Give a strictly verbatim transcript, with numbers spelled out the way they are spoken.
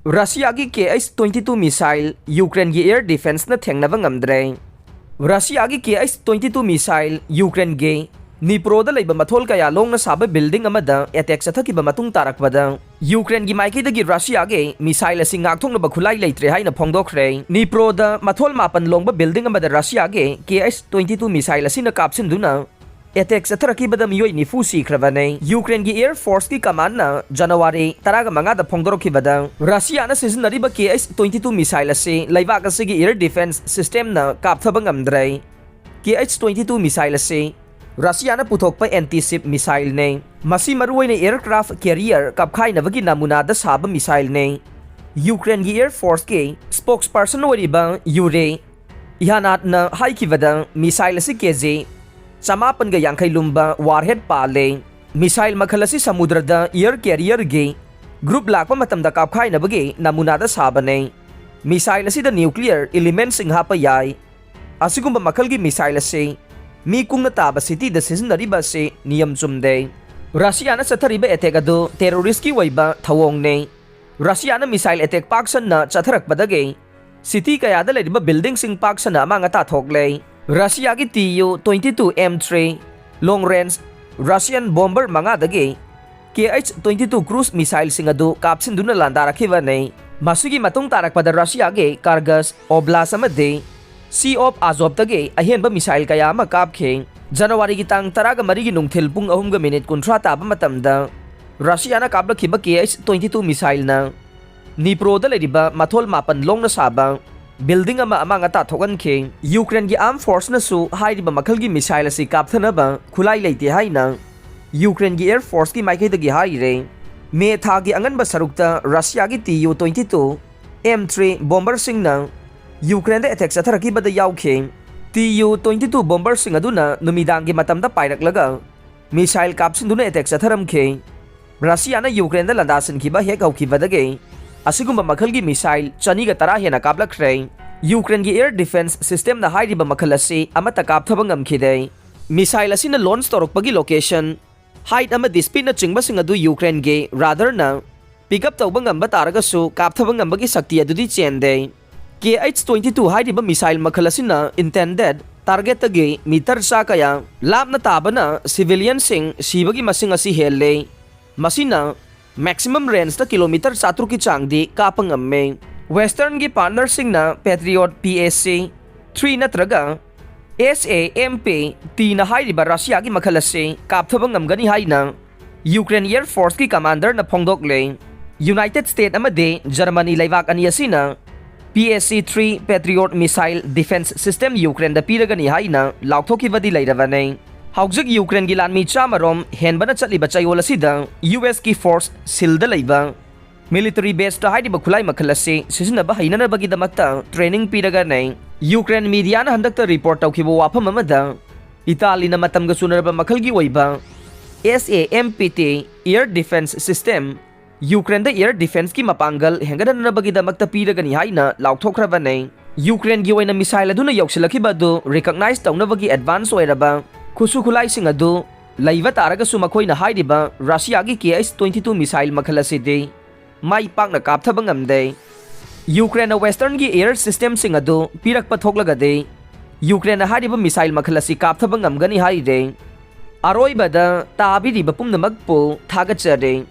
ꯔꯁꯤꯌꯥꯒꯤ ꯀꯦ H twenty two missile ꯌꯨꯀ꯭ꯔꯦꯟꯒꯤ air ꯗꯤꯐꯦꯟꯁꯅ ꯊꯦꯡꯅꯕ ꯉꯝꯗ꯭ꯔꯦ꯫ ꯔꯁꯤꯌꯥꯒꯤ ꯀꯦ ꯑꯩꯆ ꯇ꯭ꯋꯦꯟꯇꯤ ꯇꯨ ꯃꯤꯁꯥꯏꯜ ꯌꯨꯀ꯭ꯔꯦꯟꯒꯤ ꯅꯤꯄ꯭ꯔꯣꯗ ꯂꯩꯕ ꯃꯊꯣꯜ ꯀꯌꯥ ꯂꯣꯡꯅ ꯁꯥꯕ ꯕꯤꯜꯗꯤꯡ ꯑꯃꯗ ꯑꯦꯇꯦꯛ ꯆꯠꯊꯈꯤꯕ ꯃꯇꯨꯡ ꯇꯥꯔꯛꯄꯗ, ꯌꯨꯀ꯭ꯔꯦꯟꯒꯤ ꯃꯥꯏꯀꯩꯗꯒꯤ ꯔꯁꯤꯌꯥꯒꯤ ꯃꯤꯁꯥꯏꯜ ꯑꯁꯤ ꯉꯥꯛꯊꯣꯛꯅꯕ ꯈꯨꯠꯂꯥꯏ ꯂꯩꯇ꯭ꯔꯦ ꯍꯥꯏꯅ ꯐꯣꯡꯗꯣꯛꯈ꯭ꯔꯦ꯫ ꯅꯤꯄ꯭ꯔꯣꯗ ꯃꯊꯣꯜ ꯃꯥꯄꯟ ꯂꯣꯡꯕ ꯕꯤꯜꯗꯤꯡ ꯑꯃꯗ ꯔꯁꯤꯌꯥꯒꯤ ꯀꯦ ꯑꯩꯆ ꯇ꯭ꯋꯦꯟꯇꯤ ꯇꯨ ꯃꯤꯁꯥꯏꯜ ꯑꯁꯤꯅ ꯀꯥꯞꯁꯤꯟꯗꯨꯅ ꯑꯦꯇꯦꯛ ꯆꯠꯊꯔꯛꯈꯤꯕꯗ ꯃꯤꯑꯣꯏ ꯅꯤꯐꯨ ꯁꯤꯈ꯭ꯔꯕꯅꯦ꯫ ꯌꯨꯀ꯭ꯔꯦꯟꯒꯤ ꯑꯦꯌꯔ ꯐꯣꯔꯁꯀꯤ ꯀꯃꯥꯟꯅ ꯖꯅꯋꯥꯔꯤ ꯇꯔꯥꯃꯉꯥꯗ ꯐꯣꯡꯗꯣꯔꯛꯈꯤꯕꯗ, ꯔꯁꯤꯌꯥꯅ ꯁꯤꯖꯤꯟꯅꯔꯤꯕ ꯀꯦ ꯑꯩꯆ ꯇ꯭ꯋꯦꯟꯇꯤ ꯇꯨ ꯃꯤꯁꯥꯏꯜ ꯑꯁꯤ ꯂꯩꯕꯥꯛ ꯑꯁꯤꯒꯤ ꯑꯦꯌꯔ ꯗꯤꯐꯦꯟꯁ ꯁꯤꯁꯇꯦꯝꯅ ꯀꯥꯞꯊꯕ ꯉꯝꯗ꯭ꯔꯦ꯫ ꯀꯦ ꯑꯩꯆ ꯇ꯭ꯋꯦꯟꯇꯤ ꯇꯨ ꯃꯤꯁꯥꯏꯜ ꯑꯁꯤ ꯔꯁꯤꯌꯥꯅ ꯄꯨꯊꯣꯛꯄ ꯑꯦꯟꯇꯤ ꯁꯤꯞ ꯃꯤꯁꯥꯏꯜꯅꯦ꯫ ꯃꯁꯤ ꯃꯔꯨꯑꯣꯏꯅ ꯑꯦꯌꯔꯀ꯭ꯔꯥꯐ ꯀꯦꯔꯤꯌꯔ ꯀꯥꯞꯈꯥꯏꯅꯕꯒꯤ ꯅꯃꯨꯅꯥꯗ ꯁꯥꯕ ꯃꯤꯁꯥꯏꯜꯅꯦ꯫ ꯌꯨꯀ꯭ꯔꯦꯟꯒꯤ ꯑꯦꯌꯔ ꯐꯣꯔꯁꯀꯤ ꯁ꯭ꯄꯣꯛꯁꯄꯔꯁꯟ ꯑꯣꯏꯔꯤꯕ ꯌꯨꯔꯦ ꯏꯍꯥꯅꯥꯠꯅ ꯍꯥꯏꯈꯤꯕꯗ, ꯃꯤꯁꯥꯏꯜ ꯑꯁꯤ ꯀꯦꯖꯤ ꯆꯃꯥꯄꯟꯒ ꯌꯥꯡꯈꯩ ꯂꯨꯝꯕ ꯋꯥꯔꯍꯦꯗ ꯄꯥꯜꯂꯦ꯫ ꯃꯤꯁꯥꯏꯜ ꯃꯈꯜ ꯑꯁꯤ ꯁꯃꯨꯗ꯭ꯔꯗ ꯑꯦꯌꯔ ꯀꯦꯔꯤꯌꯔꯒꯤ ꯒ꯭ꯔꯨꯞ ꯂꯥꯛꯄ ꯃꯇꯝꯗ ꯀꯥꯞꯈꯥꯏꯅꯕꯒꯤ ꯅꯃꯨꯅꯥꯗ ꯁꯥꯕꯅꯦ꯫ ꯃꯤꯁꯥꯏꯜ ꯑꯁꯤꯗ ꯅ꯭ꯌꯨꯀ꯭ꯂꯤꯌꯔ ꯏꯂꯤꯃꯦꯟꯠꯁꯤꯡ ꯍꯥꯞꯄ ꯌꯥꯏ꯫ ꯑꯁꯤꯒꯨꯝꯕ ꯃꯈꯜꯒꯤ ꯃꯤꯁꯥꯏꯜ ꯑꯁꯤ ꯃꯤ ꯀꯨꯡꯅ ꯇꯥꯕ ꯁꯤꯇꯤꯗ ꯁꯤꯖꯤꯟꯅꯔꯤꯕ ꯑꯁꯤ ꯅꯤꯌꯝ ꯆꯨꯝꯗꯦ꯫ ꯔꯁꯤꯌꯥꯅ ꯆꯠꯊꯔꯤꯕ ꯑꯦꯇꯦꯛ ꯑꯗꯨ ꯇꯦꯔꯣꯔꯤꯁ꯭ꯠꯀꯤ ꯑꯣꯏꯕ ꯊꯧꯑꯣꯡꯅꯤ꯫ ꯔꯁꯤꯌꯥꯅ ꯃꯤꯁꯥꯏꯜ ꯑꯦꯇꯦꯛ ꯄꯥꯛ ꯁꯟꯅ ꯆꯠꯊꯔꯛꯄꯗꯒꯤ ꯁꯤꯇꯤ ꯀꯌꯥꯗ ꯂꯩꯔꯤꯕ ꯕꯤꯜꯗꯤꯡꯁꯤꯡ ꯄꯥꯛ ꯁꯟꯅ ꯑꯃꯥꯡ ꯑꯇꯥ ꯊꯣꯛꯂꯦ꯫ ꯔꯁꯤꯌꯥꯒꯤ T U twenty two M three long range Russian bomber ꯃꯉꯥꯗꯒꯤ K H twenty two cruise ꯃꯤꯁꯥꯏꯜꯁꯤꯡ ꯑꯗꯨ ꯀꯥꯞꯁꯤꯟꯗꯨꯅ ꯂꯥꯟꯗꯥꯔꯛꯈꯤꯕꯅꯤ꯫ ꯃꯁꯤꯒꯤ ꯃꯇꯨꯡ ꯇꯥꯔꯛꯄꯗ ꯔꯁꯤꯌꯥꯒꯤ ꯀꯥꯔꯒꯁ ꯑꯣꯕ꯭ꯂꯥꯁ ꯑꯃꯗꯤ ꯁꯤ ꯑꯣꯐ ꯑꯥꯖꯣꯚꯇꯒꯤ ꯑꯍꯦꯟꯕ ꯃꯤꯁꯥꯏꯜ ꯀꯌꯥ ꯑꯃ ꯀꯥꯞꯈꯤ꯫ ꯖꯅꯋꯥꯔꯤꯒꯤ ꯇꯥꯡ ꯇꯔꯥꯒ ꯃꯔꯤꯒꯤ ꯅꯨꯡꯊꯤꯜ ꯄꯨꯡ ꯑꯍꯨꯝꯒ ꯃꯤꯅꯤꯠ ꯀꯨꯟꯊ꯭ꯔꯥ ꯇꯥꯕ ꯃꯇꯝꯗ ꯔꯁꯤꯌꯥꯅ ꯀꯥꯞꯂꯛꯈꯤꯕ ꯀꯦ ꯑꯩꯆ ꯇ꯭ꯋꯦꯟꯇꯤ ꯇꯨ ꯃꯤꯁꯥꯏꯜꯅ ꯅꯤꯄ꯭ꯔꯣꯗ ꯂꯩꯔꯤꯕ ꯃꯊꯣꯜ ꯃꯥꯄꯟ ꯂꯣꯡꯅ ꯁꯥꯕ ꯕꯤꯜꯗꯤꯡ ꯑꯃ ꯑꯃꯥꯡ ꯑꯇꯥ ꯊꯣꯛꯍꯟꯈꯤ꯫ ꯌꯨꯀ꯭ꯔꯦꯟꯒꯤ ꯑꯥꯔꯝ ꯐꯣꯔꯁꯅꯁꯨ ꯍꯥꯏꯔꯤꯕ ꯃꯈꯜꯒꯤ ꯃꯤꯁꯥꯏꯜ ꯑꯁꯤ ꯀꯥꯞꯊꯅꯕ ꯈꯨꯠꯂꯥꯏ ꯂꯩꯇꯦ ꯍꯥꯏꯅ ꯌꯨꯀ꯭ꯔꯦꯟꯒꯤ ꯑꯦꯌꯔ ꯐꯣꯔꯁꯀꯤ ꯃꯥꯏꯀꯩꯗꯒꯤ ꯍꯥꯏꯔꯦ꯫ ꯃꯦ ꯊꯥꯒꯤ ꯑꯉꯟꯕ ꯁꯔꯨꯛꯇ ꯔꯁꯤꯌꯥꯒꯤ T U twenty two M three ꯕꯣꯝꯕꯔꯁꯤꯡꯅ ꯌꯨꯀ꯭ꯔꯦꯟꯗ ꯑꯦꯇꯦꯛ ꯆꯠꯊꯔꯛꯈꯤꯕꯗ ꯌꯥꯎꯈꯤ꯫ ꯇꯤ ꯌꯨ ꯇ꯭ꯋꯦꯟꯇꯤ ꯇꯨ ꯕꯣꯝꯕꯔꯁꯤꯡ ꯑꯗꯨꯅ ꯅꯨꯃꯤꯗꯥꯡꯒꯤ ꯃꯇꯝꯗ ꯄꯥꯏꯔꯛꯂꯒ ꯃꯤꯁꯥꯏꯜ ꯀꯥꯞꯁꯤꯟꯗꯨꯅ ꯑꯦꯇꯦꯛ ꯆꯠꯊꯔꯝꯈꯤ꯫ ꯔꯁꯤꯌꯥꯅ ꯌꯨꯀ꯭ꯔꯦꯟꯗ ꯂꯥꯟꯗꯥꯁꯤꯟꯈꯤꯕ ꯍꯦꯛ ꯍꯧꯈꯤꯕꯗꯒꯤ ꯑꯁꯤꯒꯨꯝꯕ ꯃꯈꯜꯒꯤ ꯃꯤꯁꯥꯏꯜ ꯆꯅꯤꯒ ꯇꯔꯥ ꯍꯦꯟꯅ ꯀꯥꯞꯂꯛꯈ꯭ꯔꯦ꯫ ꯌꯨꯀ꯭ꯔꯦꯟꯒꯤ ꯑꯦꯌꯔ ꯗꯤꯐꯦꯟꯁ ꯁꯤꯁꯇꯦꯝꯅ ꯍꯥꯏꯔꯤꯕ ꯃꯈꯜ ꯑꯁꯤ ꯑꯃꯠꯇ ꯀꯥꯞꯊꯕ ꯉꯝꯈꯤꯗꯦ꯫ ꯃꯤꯁꯥꯏꯜ ꯑꯁꯤꯅ ꯂꯣꯟꯆ ꯇꯧꯔꯛꯄꯒꯤ ꯂꯣꯀꯦꯁꯟ, ꯍꯥꯏꯠ ꯑꯃꯗꯤ ꯁ꯭ꯄꯤꯗꯅꯆꯤꯡꯕꯁꯤꯡ ꯑꯗꯨ ꯌꯨꯀ꯭ꯔꯦꯟꯒꯤ ꯔꯥꯗꯥꯔꯅ Pick up ꯇꯧꯕ ꯉꯝꯕ ꯇꯥꯔꯒꯁꯨ ꯀꯥꯞꯊꯕ ꯉꯝꯕꯒꯤ ꯁꯛꯇꯤ ꯑꯗꯨꯗꯤ ꯆꯦꯟꯗꯦ꯫ Kh twenty two ꯍꯥꯏꯔꯤꯕ missile ꯃꯈꯜ ꯑꯁꯤꯅ intended target ꯇꯒꯤ meter ꯆꯥ ꯀꯌꯥ ꯂꯥꯞꯅ ꯇꯥꯕꯅ civilian ꯁꯤꯡ ꯁꯤꯕꯒꯤ ꯃꯁꯤꯡ ꯑꯁꯤ ꯍꯦꯜꯂꯦ꯫ ꯃꯁꯤꯅ maximum range ꯇ kilometre ꯆꯥꯇ꯭ꯔꯨꯛꯀꯤ ꯆꯥꯡꯗꯤ ꯀꯥꯞꯄ ꯉꯝꯃꯦ꯫ Western ꯒꯤ partner ꯁꯤꯡꯅ Patriot P A C three ꯅꯠꯇ꯭ꯔꯒ S A M P T ꯅ ꯍꯥꯏꯔꯤꯕ ꯔꯁꯤꯌꯥꯒꯤ ꯃꯈꯜ ꯑꯁꯤ ꯀꯥꯞꯊꯕ ꯉꯝꯒꯅꯤ ꯍꯥꯏꯅ Ukraine Air Force ꯀꯤ commander ꯅ ꯐꯣꯡꯗꯣꯛꯂꯦ꯫ United States ꯑꯃꯗꯤ Germany ꯂꯩꯕꯥꯛ ꯑꯅꯤ ꯑꯁꯤꯅ P A C three Patriot missile defense system Ukraine ꯗ ꯄꯤꯔꯒꯅꯤ ꯍꯥꯏꯅ ꯂꯥꯎꯊꯣꯛꯈꯤꯕꯗꯤ ꯂꯩꯔꯕꯅꯤ꯫ ꯍꯧꯖꯤꯛ Ukraine ꯒꯤ ꯂꯥꯟꯃꯤ ꯆꯥꯃꯔꯣꯝ ꯍꯦꯟꯕꯅ ꯆꯠꯂꯤꯕ ꯆꯌꯣꯜ ꯑꯁꯤꯗ U S ꯀꯤ force ꯁꯤꯜꯗ ꯂꯩꯕ military base ꯇ ꯍꯥꯏꯔꯤꯕ ꯈꯨꯠꯂꯥꯏ ꯃꯈꯜ ꯑꯁꯤ ꯁꯤꯖꯤꯟꯅꯕ ꯍꯩꯅꯅꯕꯒꯤꯗꯃꯛꯇ training ꯄꯤꯔꯒꯅꯤ꯫ Ukraine media ꯅ ꯍꯟꯗꯛꯇ report ꯇꯧꯈꯤꯕ ꯋꯥꯐꯝ ꯑꯃꯗ, ꯏꯇꯥꯂꯤꯅ ꯃꯇꯝꯒ ꯆꯨꯅꯔꯕ ꯃꯈꯜꯒꯤ ꯑꯣꯏꯕ S A M P T air defense system Ukraine the air defense ꯀꯤ ꯃꯄꯥꯡꯒꯜ ꯍꯦꯟꯒꯠꯍꯟꯅꯕꯒꯤꯗꯃꯛꯇ ꯄꯤꯔꯒꯅꯤ ꯍꯥꯏꯅ ꯂꯥꯎꯊꯣꯛꯈ꯭ꯔꯕꯅꯤ꯫ Ukraine ꯒꯤ ꯑꯣꯏꯅ missile ꯑꯗꯨꯅ ꯌꯧꯁꯤꯜꯂꯛꯈꯤꯕ ꯑꯗꯨ recognize ꯇꯧꯅꯕꯒꯤ advance ꯑꯣꯏꯔꯕ ꯈꯨꯠꯁꯨ ꯈꯨꯠꯂꯥꯏꯁꯤꯡ ꯑꯗꯨ ꯂꯩꯕ ꯇꯥꯔꯒꯁꯨ, ꯃꯈꯣꯏꯅ ꯍꯥꯏꯔꯤꯕ ꯔꯁꯤꯌꯥꯒꯤ Kh twenty two missile ꯃꯈꯜ ꯑꯁꯤꯗꯤ ꯃꯥꯏ ꯄꯥꯛꯅ ꯀꯥꯞꯊꯕ ꯉꯝꯗꯦ꯫ Ukraine ꯅ Western ꯒꯤ air system ꯁꯤꯡ ꯑꯗꯨ ꯄꯤꯔꯛꯄ ꯊꯣꯛꯂꯒꯗꯤ, Ukraine ꯅ ꯍꯥꯏꯔꯤꯕ missile ꯃꯈꯜ ꯑꯁꯤ ꯀꯥꯞꯊꯕ ꯉꯝꯒꯅꯤ ꯍꯥꯏꯔꯦ꯫ ꯑꯔꯣꯏꯕꯗ ꯇꯥꯕꯤꯔꯤꯕ ꯄꯨꯝꯅꯃꯛꯄꯨ ꯊꯥꯒꯠꯆꯔꯤ꯫